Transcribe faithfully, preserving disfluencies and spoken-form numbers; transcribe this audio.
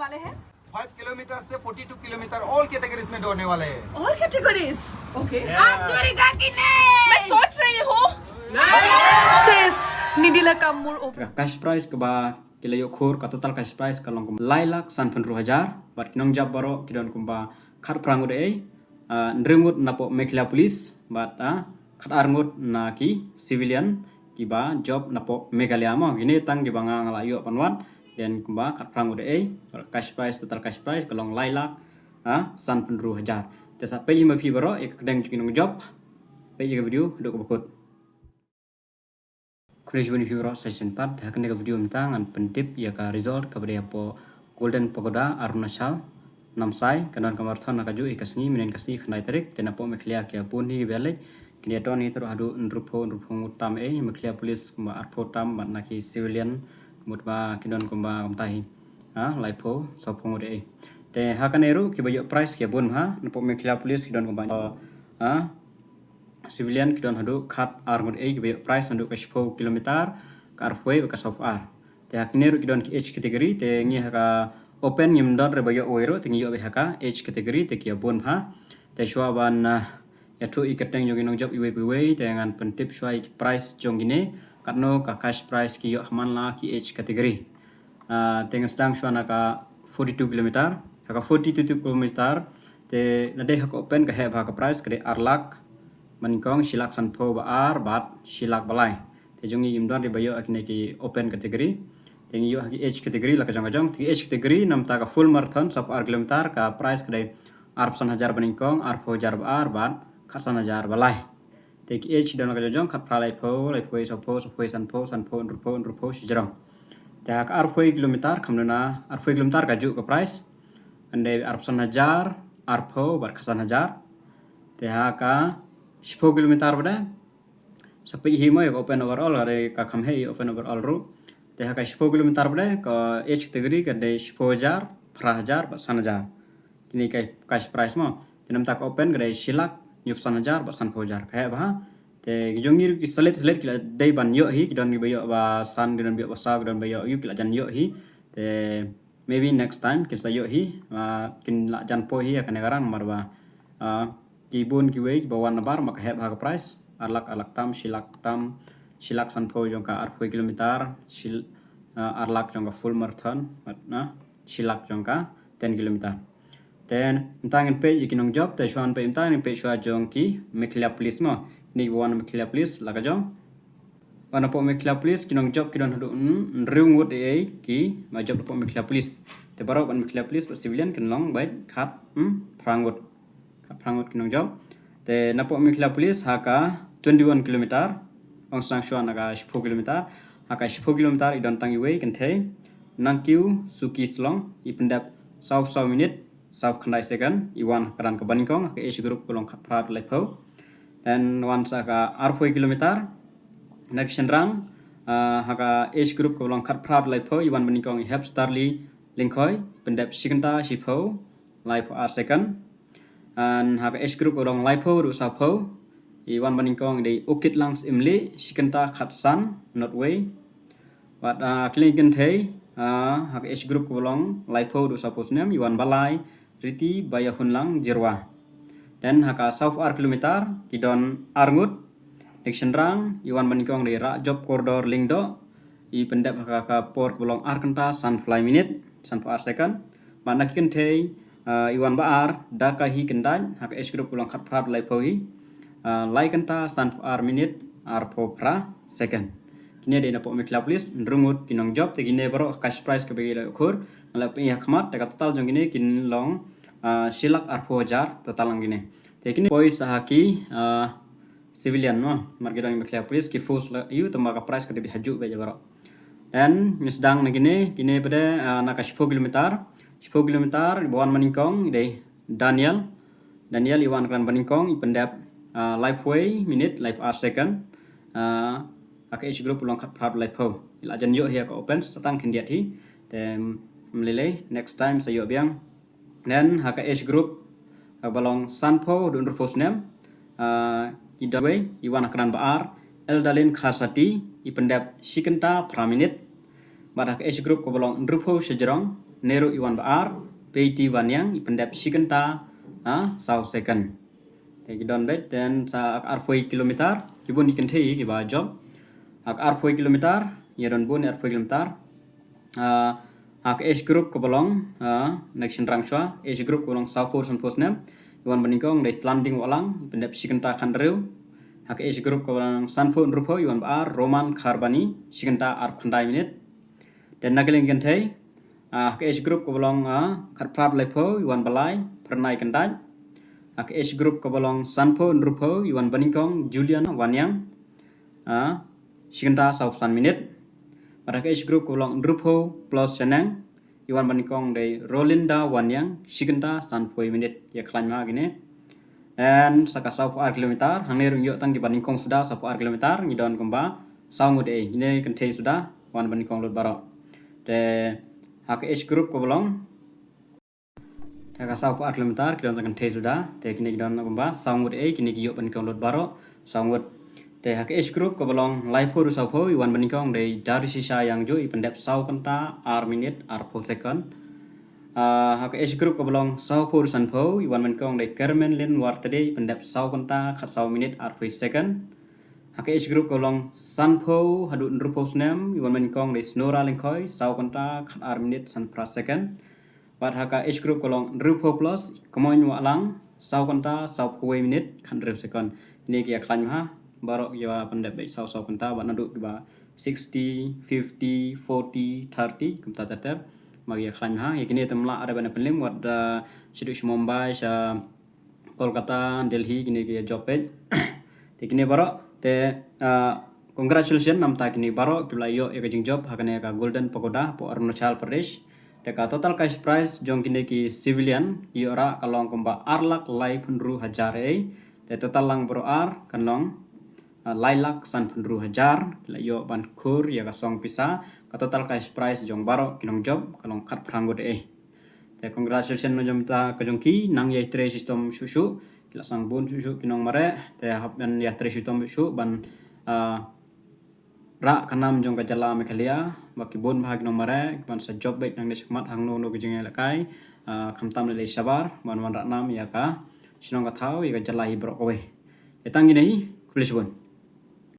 वाले हैं। फाइव किलोमीटर से फोर्टी टू किलोमीटर ऑल कैटेगरीज में दौड़ने वाले हैं। ऑल कैटेगरीज। ओके। आप दौड़ेगा कि नहीं? मैं सोच रही हूँ। Sis, ni dei la ka mur o. Ka cash prize kaba ki la ïoh khur, ka total cash prize ka long kumba lai lak sanphew hynriew hajar bad ki nongjop baroh ki don kumba khatphra ngut ei, ah, hynriew ngut napoh Meghalaya Police bad, ah, khatar ngut na ki civilian kiba jop napoh Meghalaya mo. Kine tang kiba nga nga la ïoh ban wad, then kumba khatphra ngut ei, cash prize, total cash prize ka long lai lak, ah, sanphew hynriew hajar. Te sa peit hi ma phi baroh ïa ka kyrteng jong ki nongjop. Peit ïa ka video haduh kaba kut. Khublei shibun ïa phi baroh sa shisien pat. Ha kane ka video mynta ngan pyntip ïa ka result kaba dei hapoh Golden Pagoda, Arunachal, Namsai. Ka don ka marathon ha kajuh ïa ka sngi, mynhynnin ka sngi khyndai tarik. Te napoh Meghalaya ki bun hi kiba leit. Kine don hi tang haduh hynriewphew, hynriewphew ngut tam ei. Meghalaya Police kumba arphew tam bad na ki civilian kumba ki don kumba kumta hi, ha, laiphew, sawphew ngut ei. Te ha kane ruh kiba ïoh prize ki bun ha. Napoh Meghalaya Police ki don kumba, ha, civilian ki don haduh khatar ngut ei kiba ïoh prize naduh ka shiphew kilometer, ka arphew wei bad ka sawphew ar. Te ha kine ruh ki don ki age category, te ngi ha ka open ngim don re ba ïoh wei ruh, te ngi ïoh beit ha ka age category, te ki bun bha. Te shuwa ban, ah, ïathuh ïa ki kyrteng jong ki nongjop iwei pa iwei, te ngan pyntip shuwa ïa ki prize jong kine, katno ka cash prize ki ïoh ha man la ki age category. Ah, te ngan sdang shuwa na ka forty two kilometer. Ha ka forty two kilometer, te lada dei ha ka open ka heh bha ka prize ka dei ar lak ba nyngkong, shi lak sanphew ba ar bad shi lak ba lai. Te jong ngi ngim don re ba ïoh ha kine ki open category. Te ngi ïoh ha ki age category la ka jong ka jong. Te ki age category namar ka full marathon sawphew ar kilometer ka prize ka dei arphew san hajar ba nyngkong, arphew hajar ba ar bad khatsan hajar ba lai. Te ki age don la ka jong jong, khatphra laiphew, laiphew wei sawphew, sawphew wei sanphew, sanphew hynriewphew, hynriewphew shijrong. Te ha ka arphew kilometer, kham duna arphew kilometer kajuh ka prize. Hynrei arphew san hajar, arphew bad khatsan hajar. Te ha ka shiphew kilometer pat de, sa peit hi mo ïa ka open overall, hynrei ka kham heh ïa open overall ruh. Te ha ka shiphew kilometer pat de, ka age category ka dei shiphew hajar, phra hajar bad san hajar. Kine ka cash prize mo. Te namar ka open ka dei shi lak hynñiewphew san hajar bad sanphew hajar. Ka heh bha. Te ki jong ngi ruh ki select select ki la dei ban ïoh hi, ki don kiba ïoh ba san, ki don ba ïoh ba saw, ki don ba ïoh ïu, ki la jan ïoh hi. Te maybe next time kin sa ïoh hi. Ah, kin la jan poi hi ha kane ka rang namar ba, ah, ki bun kiwei kiba wan nabar, namar ka heh bha ka prize. Ar lak, ar lak tam, shi lak tam, shi lak sanphew jong ka arphew kilometer, shi, ah, ar lak jong ka full marathon, bad, ah, shi lak jong ka ten kilometer. Te mynta ngin peit ïa ki nongjop, te shuwa ngin peit mynta ngin peit shuwa jong ki Meghalaya Police mo. Kine kiba wan Meghalaya Police la ka jong. Wan napoh Meghalaya Police ki nongjop ki don haduh, hmm, hynriew ngut ei ei kiba jop napoh Meghalaya Police. Te baroh ban Meghalaya Police bad civilian kin long beit khat, hmm, phra ngut. Khat phra ngut ki nongjop. Te napoh Meghalaya Police ha ka twenty one kilometer, ong sdang shuwa na ka shiphew kilometer. Ha ka shiphew kilometer i don tang iwei kynthei, Nangkiew Suki Slong, i pyndep sawphew saw minit sawphew khyndai second, i wan ha ka dang kaba nyngkong ha ka age group ka long khatphra haduh laiphew. Then wan sa ka arphew kilometer, na ki shynrang, ah, ha ka age group ka long khatphra haduh laiphew, i wan ba nyngkong i Hepstarly Lyngkhoi, pyndep shi kynta shiphew laiphew ar second. And ha ka age group ka long laiphew haduh sawphew, i wan ba nyngkong i dei Ukitlang Syiemlieh, shi kynta khatsan, not wei. Bad, ah, kine ki kynthei, ah, ha ka age group ka long laiphew haduh sawphew snem, i wan ba lai, Riti Baïahunlang Jyrwa. Then ha ka sawphew ar kilometer, ki don ar ngut, na ki shynrang, i wan ba nyngkong i dei Rahjop Kordor Lyngdoh, i pyndep ha ka, ka por kaba long ar kynta sanphew lai minit, sanphew ar second. Bad na ki kynthei, ah, i wan ba ar, Dakahi Kyndait, ha ka age group ka long khatphra haduh laiphew hi, ah, lai kynta sanphew ar minit, arphew phra second. Kine dei napoh Meghalaya Police, hynriew ngut ki nongjop, te kine baroh cash prize kaba ki la ïoh khur, nga la pyni ha khmat, te ka total jong kine kin long, ah, shi lak arphew hajar total lang kine. Te kine poi sa ha ki, ah, civilian mo, namar ki don Meghalaya Police, ki force la ïoh, tangba ka prize ka dei beit hajuh beit ïa baroh. Then ngi sdang na kine, kine pat de, ah, na ka shiphew kilometer, shiphew kilometer, ba wan ba nyngkong i dei Daniel. Daniel i wan ha ka dang ba nyngkong, i pyndep, ah, laiphew wei minit, laiphew ar second. Ah, ha ka age group ka long khatphra haduh laiphew. I la jan ïoh hi ha ka open, sa tang khyndiat hi. Te, mm, lei lei, next time sa ïoh biang. Then ha ka age group, ah, ba long sanphew haduh hynriewphew snem, ah, i don wei, i wan ha ka dang ba ar, Eldalin Kharsati, i pyndep shi kynta phra minit. Bad ha ka age group kaba long hynriewphew shajrong, Neru i wan ba ar, Peiti Waniang i pyndep shi kynta, ah, saw second. Te ki don beit, then sa ha ka arphew kilometer, ki bun ki kynthei kiba jop. Ha ka arphew kilometer, ïa don bun arphew kilometer. Ah, ha ka age group kaba long, ah, next in rang shwa, age group kaba long sawphew sanphew snem, i wan ba nyngkong dei Tlanding Wahlang, i pyndep shi kynta khathynriew. Ha ka age group kaba long sanphew hynriewphew, i wan ba ar, Roman Kharbani, shi kynta arphew khyndai minit. Then na ka liang kynthei, ah, ha ka age group kaba long, ah, khatphra laiphew, i wan ba lai, Phyrnai Kyndait. Ha ka age group kaba long sanphew hynriewphew, i wan ba nyngkong, Julian Waniang, ah, shi kynta sawphew san minit. Bad ha ka age group kaba long hynriewphew plus shaneng, i wan ba nyngkong dei Rolinda Waniang, shi kynta sanphew minit. Ïa khlaiñ ma kine. Then sa ka sawphew ar kilometer, hangne ruh ïoh tang kiba nyngkong suda, sawphew ar kilometer, ngi don kumba saw ngut ei, kine kynthei suda, wan ba nyngkong lut baroh. Te ha ka age group kaba long, te ha ka sawphew ar kilometer, ki don tang kynthei suda, te kine ki don kumba saw ngut ei, kine ki ïoh ba nyngkong lut baroh, saw ngut. Te ha ka age group kaba long laiphew ruh sawphew, i wan ba nyngkong dei Darishisha Yangju, i pyndep saw kynta, ar minit, arphew second. Ah, ha ka age group kaba long sawphew ruh sanphew, i wan ba nyngkong dei Kermen Lin Wartade, i pyndep saw kynta, khatsaw minit, arphew second. Ha ka age group kaba long sanphew haduh hynriewphew snem, i wan ba nyngkong dei Snora Lyngkhoi, saw kynta, khatar minit, sanphra second. Bad ha ka age group kaba long hynriewphew plus, Kmoin Wahlang, saw kynta, sawphew minit, khathynriew second. Kine ki ïa khlaiñ ma, baroh ki ïa pyndep beit saw saw kynta, bad naduh kiba sixty, fifty, forty, thirty, kumta ter ter. Ma ki ïa khlaiñ ma, ïa kine te ym lah re ban pynlong, wat, ah, shaduh sha Mumbai, sha Kolkata, Delhi, kine ki ïa jop beit. Te kine baroh, te, ah, congratulations namar ta kine baroh kiba la ïoh ïa ka jingjop ha kane ka Golden Pagoda hapoh Arunachal Pradesh. Te ka total cash prize jong kine ki civilian ki ïoh rah ka long kumba ar lak laiphew hynriew hajar ei. Te total lang baroh ar kan long, ah, lai lak sanphew hynriew hajar. Ki la ïoh ban khur ïa ka song pisa, ka total cash prize jong baroh ki nongjop ka long khatphra ngut ei. Te congratulations na jong ta ka jong ki, nang ïai trei shitom shuh shuh, ki la sdang bun shuh shuh ki nongmareh, te hap ban ïa trei shitom shuh ban, ah, rah ka nam jong ka jylla Meghalaya, ba ki bun bha ki nongmareh, ban sa jop beit nangne shakhmat hangno hangno ka jingïalehkai, ah, khamtam lei lei shabar, ban wanrah nam ïa ka shnong ka thaw, ïa ka jylla hi baroh kawei. Te tang kine hi, khublei shibun.